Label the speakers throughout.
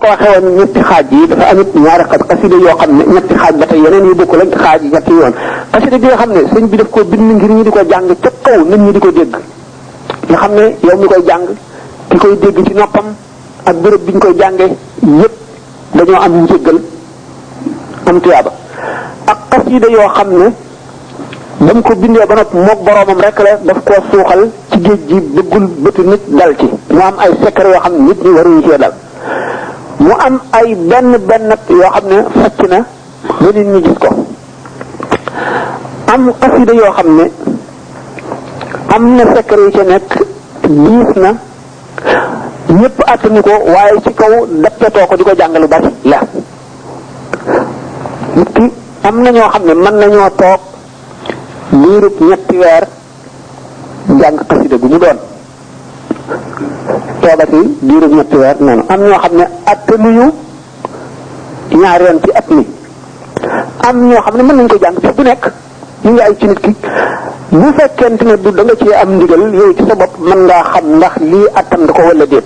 Speaker 1: ko waxee woon ñetti xaaj yi dafa amit ñaari xasida yoo xam ne ñetti xaaj ba tey yeneen yu bokkul ak xaaj yi ñetti yoon xasida bi nga xam ne sëñ bi daf ko bind ngir ñu di ko jàng ca kaw nit ñi di ko dégg nga xam ne yow mi koy jàng ki koy dégg ci noppam ak béréb bi ñu koy jàngee yépp dañoo am njëggal am tuyaaba ak xasida yoo xam ne ba mu ko bindee ba noppi moog boroomam rek la daf koo suuxal ci géej gi bëggul bëtu nit dal ci mu am ay secret yoo xam ne nit ñi waruñu cee dal mu am ay benn yoo xam ne facc na ba nit ñi gis ko am xasida yoo xam ne am na secret yu ca nekk diis na ñëpp attanu ko waaye ci kaw dappetoo ko di ko jàng lu bari la nit ki am na ñoo xam ne mën nañoo toog liirub ñetti weer jàng xasida gu mu doon toogati diirub ñetti weer noonu am ñoo xam ne attanuñu ñaari yoon ci at mi am ñoo xam ne mën nañu ko jàng bis bu nekk ñu ngi ay ci nit ki bu fekkente ne du da nga ci am ndigal yow ci sa bopp mën ngaa xam ndax lii attan nga ko wala déet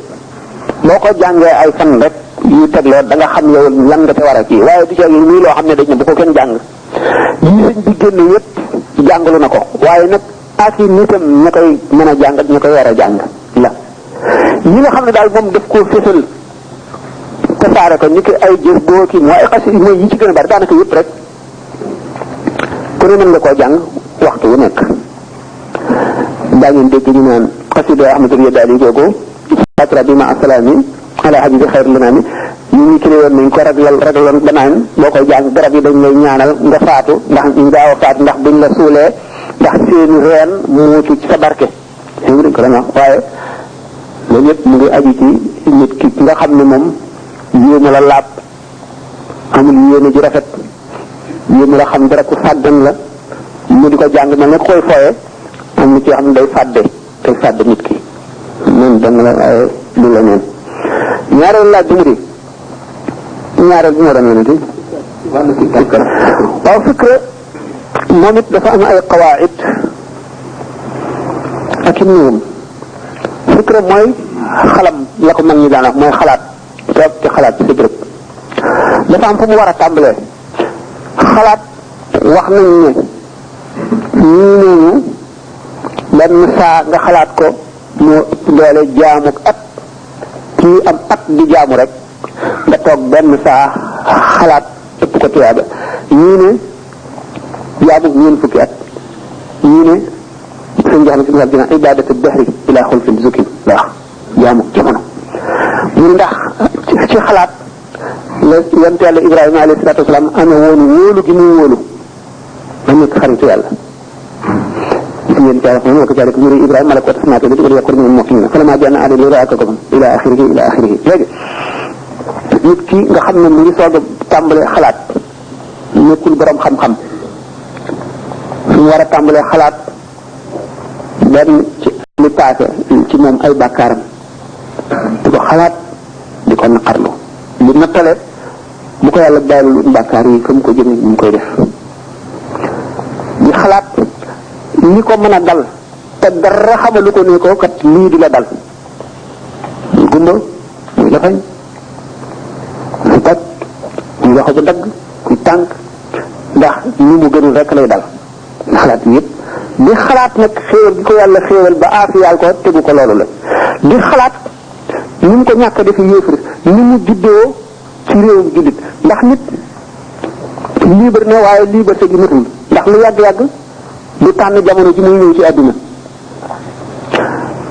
Speaker 1: boo ko jàngee ay fan rek yu tegloo da nga xam yow lan nga te war a kii waaye du ci muy loo xam ne dañ ne bu ko kenn jàng yii sëñ bi génn yépp jàngalu na ko waaye nag ak yi nitam ña koy mën a jàng ak ña koy war a jàng la ñi nga xam ne daal moom daf koo fésal tasaare ko ni ki ay jëf boo kii mooy ay xas mooy yi ci gën a bari daanaka yépp rek ku ne mën nga koo jàng waxtu wu nekk daa ngeen dégg ñu naan xasida ahmadul yadaali googu fatra bi ma asalaami ala habibi xayr lana mi ñu ngi kile woon nañ ko ragloon ba naan boo koy jàng garab yi dañ lay ñaanal nga faatu ndax ñu gaaw a faatu ndax buñ la suulee ndax seeni reen muucu ci sa barke ñu dañ ko daan wax waaye loolu yëpp mu ngi aju ci nit ki nga xam ne moom yéene la laab amul yéene ji rafet yéene la xam dara ku sàggan la mu di ko jàng mel ne koy foye am na ci xam ne day fàdde nit ki noonu danga la waaye du la neen ñaareel laaj bi mu di ñaareel bi moo doon yonenti waaw fikra moom it dafa am ay qawaid ak i nuum fikra mooy xalam la ko mag ñi daan wax mooy xalaat toog ci xalaat ci sa béréb dafa am fu mu war a tàmbalee xalaat wax nañ ne ñii neñu benn saa nga xalaat ko moo ëpp doole jaamu at kii am at di jaamu rek nga toog benn saa xalaat ëpp ko tuyaaba ñii ne jaamu ñeen fukki at ñii ne sëñ jox na si misal dina ibadatu dahri ila xulfin zukin la wax jaamu jamono ñu ne ndax ci xalaat la yonent yàlla Ibrahima alayhi salaatu wasalaam amee woonu wóolu gi muy wóolu ba nekk xaritu yàlla yéen ca wax moom ko jaaree yuri Ibrahima malakut asmaatu bi di yakun min muqinin falamma janna ali li ra'akakum ila akhirih léegi nit ki nga xam ne mu ngi soog a tàmbalee xalaat nekkul borom xam-xam su mu war a tàmbalee xalaat benn ci li paase ci moom ay bàkkaaram di ko xalaat di ko naqarlu li nattale bu ko yàlla bàyyilul bàkkaar yi fa mu ko jëme mu koy def di xalaat li ko mën a dal te dara xamalu ko ne ko kat lii di la dal muy gumba muy lafañ muy tag muy loxo bu dagg muy tànk ndax ni mu gënul rek lay dal xalaat yëpp di xalaat nag xéewal gi ko yàlla xéewal ba aafiyaal ko tegu ko loolu la di xalaat ni mu ko ñàkk defi yéefar ni mu juddoo ci réewum jullit ndax nit libre na waaye liberté gi matul ndax lu yàgg-yàgg du tànn jamono ji muy ñëw ci àdduna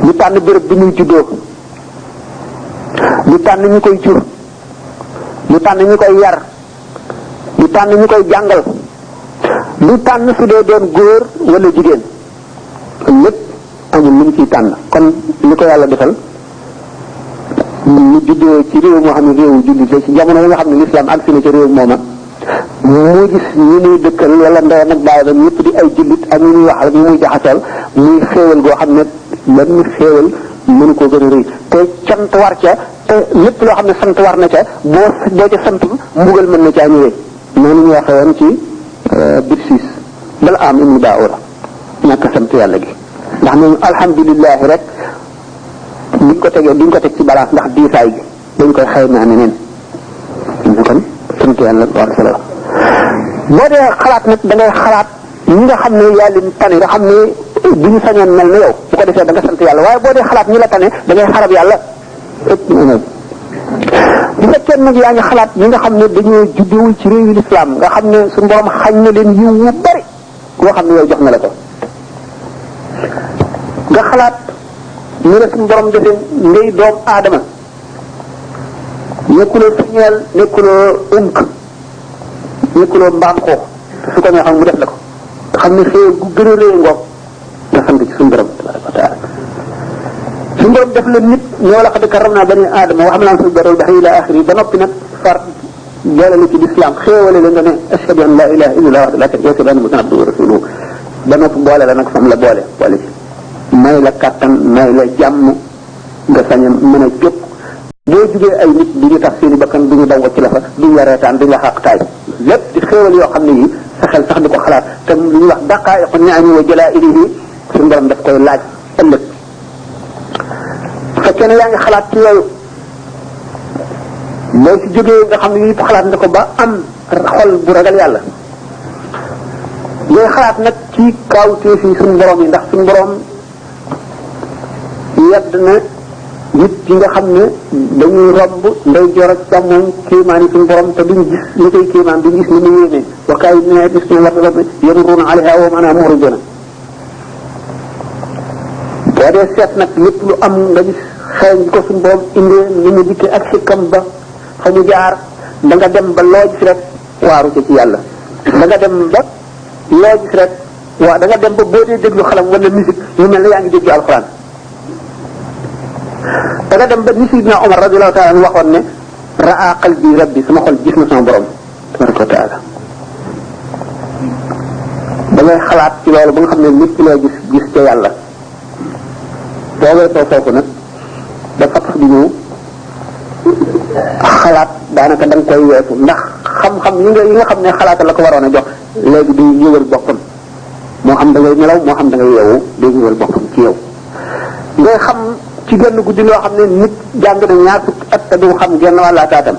Speaker 1: du tànn béréb bi muy juddoo du tànn ñi koy jur du tànn ñi koy yar du tànn ñi koy jàngal du tànn su dee doon góor wala jigéen lépp amul lu mu ciy tànn kon li ko yàlla defal mu juddoo ci réew moo xam ne réewu jullit la ci jamono yi nga xam ne l'islam agsi na ci réew mooma moo gis ñi muy dëkkal wala ndeyam ak baay ba ñëpp di ay jullit ak ñi muy waxal ñi muy jaxaseel muy xéewal goo xam ne benn xéewal mënu koo gën a rëy te sant war ca te lépp loo xam ne sant war na ca boo ca sant mbugal mën na caa ñëwee noonu ñu waxee woon ci bir siis bala am ibnu daawura ñàkk sant yàlla gi ndax ñooñu alhamdulilah rek duñ ko teg ci balance ndax diisaay gi dañ koy xaymaa neneen yonent yàlla war sala boo dee xalaat nag da ngay xalaat ñi nga xam ne yaa leen tane nga xam ne bu ñu sañoon mel ne yow bu ko defee da nga sant yàlla waaye boo dee xalaat ñi la tane da ngay xarab yàlla bu fekkee nag yaa ngi xalaat ñi nga xam ne dañoo juddewul ci réewi lislaam nga xam ne suñu borom xañ na leen yiw wu bari boo xam ne yow jox na la ko nga xalaat ñu ne suñu borom defee ngay doom aadama nekkuloo signal nekkuloo unk nekkuloo mbaam xoox su ko neexoon mu def la ko nga xam ne xëy gu gën a réy ngoog nga sant ci suñu borom tabaraka wa taala suñu borom def la nit ñoo la xam karam naa bani aadama wax naa suñu borom ba ila axiri ba noppi nag far boole la ci lislaam xéewale la nga ne ashhadu an la ilaha illa allah la sharika lahu wa anna abduhu wa rasuluhu ba noppi boole la nag fam la boole ci may la kàttan may la jàmm nga sañ a mën a jóg boo jugee ay nit du ñu tax seeni bakkan du ñu daw wacc la fa duñu la reetaan duñu la xaqtaay lépp di xéewal yoo xam ne yi sa xel sax di ko xalaat te lu ñuy wax daqaa'iqu ni'ami wa jalaa'ihi suñu borom daf koy laaj ëllëg fekkee ne yaa ngi xalaat ci yooyu boo ci jógee nga xam ne yëpp xalaat nga ko ba am xol bu ragal yàlla ngay xalaat nag ci kaawteef yi suñu borom yi ndax suñu borom yedd na nit yi nga xam ne dañuy romb ndey joor ak càmmoñ kéemaan yi suñu borom te duñ gis li koy kéemaan duñ gis ni mu yéene wakaayi ne gis ne war na yamurruuna alayhaa wa hum anhaa mu'riduun boo dee seet nag lépp lu am nga gis xeeñ ko suñu borom indee ni mu dikkee ak xikam ba fa mu jaar da nga dem ba loo gis rek waaru ci yàlla da nga dem ba loo gis rek waaw da nga dem ba boo dee déglu xalam wala musique yu mel ne yaa ngi déglu alxuraan da nga dem ba ni Sidna Omar radiyallahu taala anhu waxoon ne raa qalbi rabbi sama xol gis na sama borom tabaraka wa taala da ngay xalaat ci loolu ba nga xam ne nit ki loo gis ca yàlla boobee soo foofu nag dafa tax di ñëw xalaat daanaka da nga koy weesu ndax xam-xam yi nga xam ne xalaata la ko waroon a jox léegi di yëwal boppam moo xam da ngay nelaw moo xam da ngay yeewu day yëwal boppam ci yow ngay xam ci genn guddi loo xam ne nit jàng na ñaar fukki at te du xam genn wàlla taatam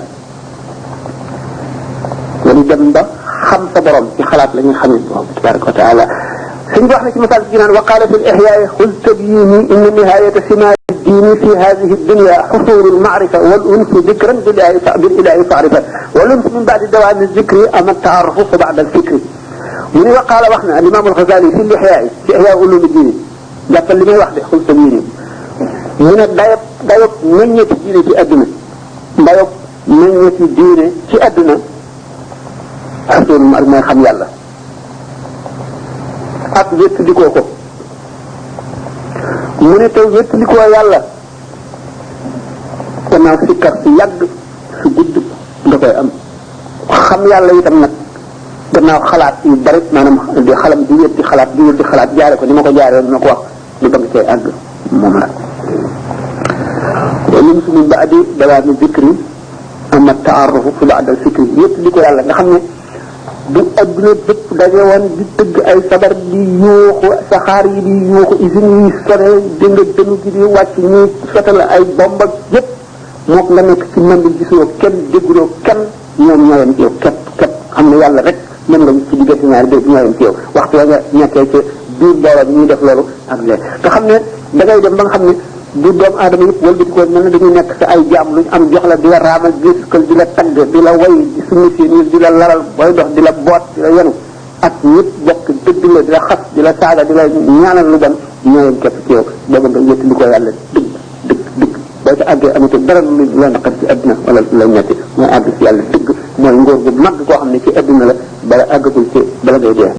Speaker 1: wala dem ba xam sa borom ci xalaat la ñuy xamee borom tabaraka wa taala suñu wax na ci misaal ci naan wa qaala fi l-ihyaa xul tabyini inna nihaayata simaari diini fi haadihi dunya xusuulu l-maarifa wal unsu dikran bil ilaahi faarifa wal unsu min baadi dawaami zikri ama taarufu fa ba'da al-fikri mu ne wa qaala wax na al-imaam al-Ghazali fi l-ihyaa ci ihyaa ulumi diini jàppal li may wax de xul tabyini mu ne dayop meññeeti diine ci adduna dayop meññeeti diine ci adduna xusuulu mooy xam yàlla ak wéttalikoo ko mu ne tey wéttalikoo yàlla gannaaw sikkar si yàgg su gudd nga koy am xam yàlla itam nag gannaaw xalaat yu bari maanaam di xalam di wét di xalaat jaare ko ni ma ko jaaree dina ko wax lu bëgg cay àgg moom la lim su min baadi dawaami zikri ama taarufu fi ba'da zikri wéttalikoo yàlla nga xam ne bu adduna bépp daje woon di tëgg ay sabar di yuuxu saxaar yi di yuuxu usines yi sone di nga dënu gi di wàcc ñuy fetal ay bomb ak yépp mook nga nekk ci mën di gisuloo kenn dégguloo kenn ñoom ñooyam ci yow képp xam ne yàlla rek mën nga ci diggante ñaari bépp ñooyam ci yow waxtu nga nekkee ci biir booba ñuy def loolu ak lee nga xam ne da ngay dem ba nga xam ne bu doomu aadama yëpp wala bi ko mel ne dañuy nekk sa ay jaam lu ñu am jox la di la raamal di la sukkal di la tagg di la way di summi seen di la laral booy dox di la boot di la yenu ak ñëpp bokk dëgg la di la xas di la saaga di la ñaanal lu bon ñooyam képp ci yow booba nga wétti li ko yàlla dëgg boo ca àggee amatul dara lu la naqar ci adduna wala la ñetti mooy àgg ci yàlla dëgg mooy ngóor gu mag koo xam ne ci adduna la bala àggagul ci bala ngay dee